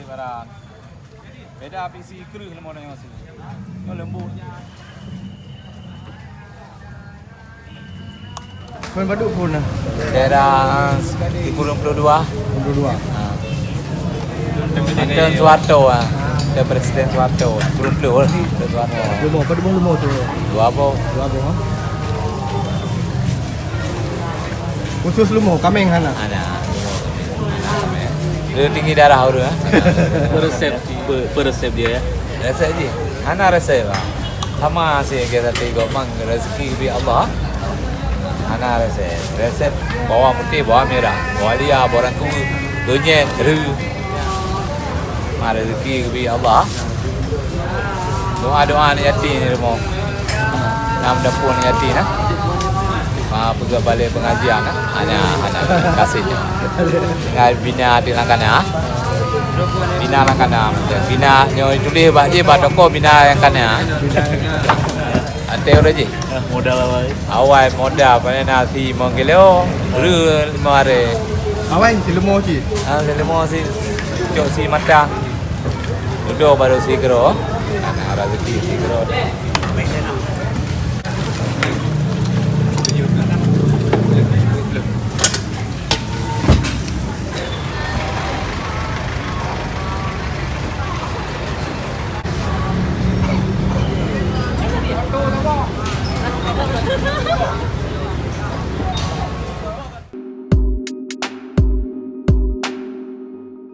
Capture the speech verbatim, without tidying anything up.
Barang. Beda pisi kreueh leumo nyoe sini. Nyoe lembut. Phôn padum phôn na? Daerah Sikureueng puluh dua. Puluh dua. Ha. Anton Soeharto ah. Anton Presiden Soeharto. Puluh puluh Anton Soeharto. Leumo, padum leumo tu? Dua boh. Dua boh, ha? Khusus leumo, kaméng hana? Hana. Leumo kaméng. Leumo tinggi darah ureueng, ha? Peresep, pe-, peresep dia, ya? Resep jih. Hana resep, ha. Sama si ke sate gomang, rezeki geubri Allah. Hana resep. Resep bawang putih, bawang merah, bawang lia, bawang rangkui, kunyit, reu. Ma rezeki geubri Allah. Doa-doa aneuk yatim ni rumoh. Nam dapur aneuk yatim nah. Ma peugah balai pengajian nah. Hanya, hanya kasih nyoe. Tinggai bina di langkana. Bina langkana. Bina nyoe tuléh bak jih bak toko bina langkana. Até udah jih. Ah, modal awai. Awai modal paling na si limong kilo, reu lima hari. Awai si leumo cit. Ah, si leumo si cok si matang. Udah baru si kilo. Ana rezeki si kilo.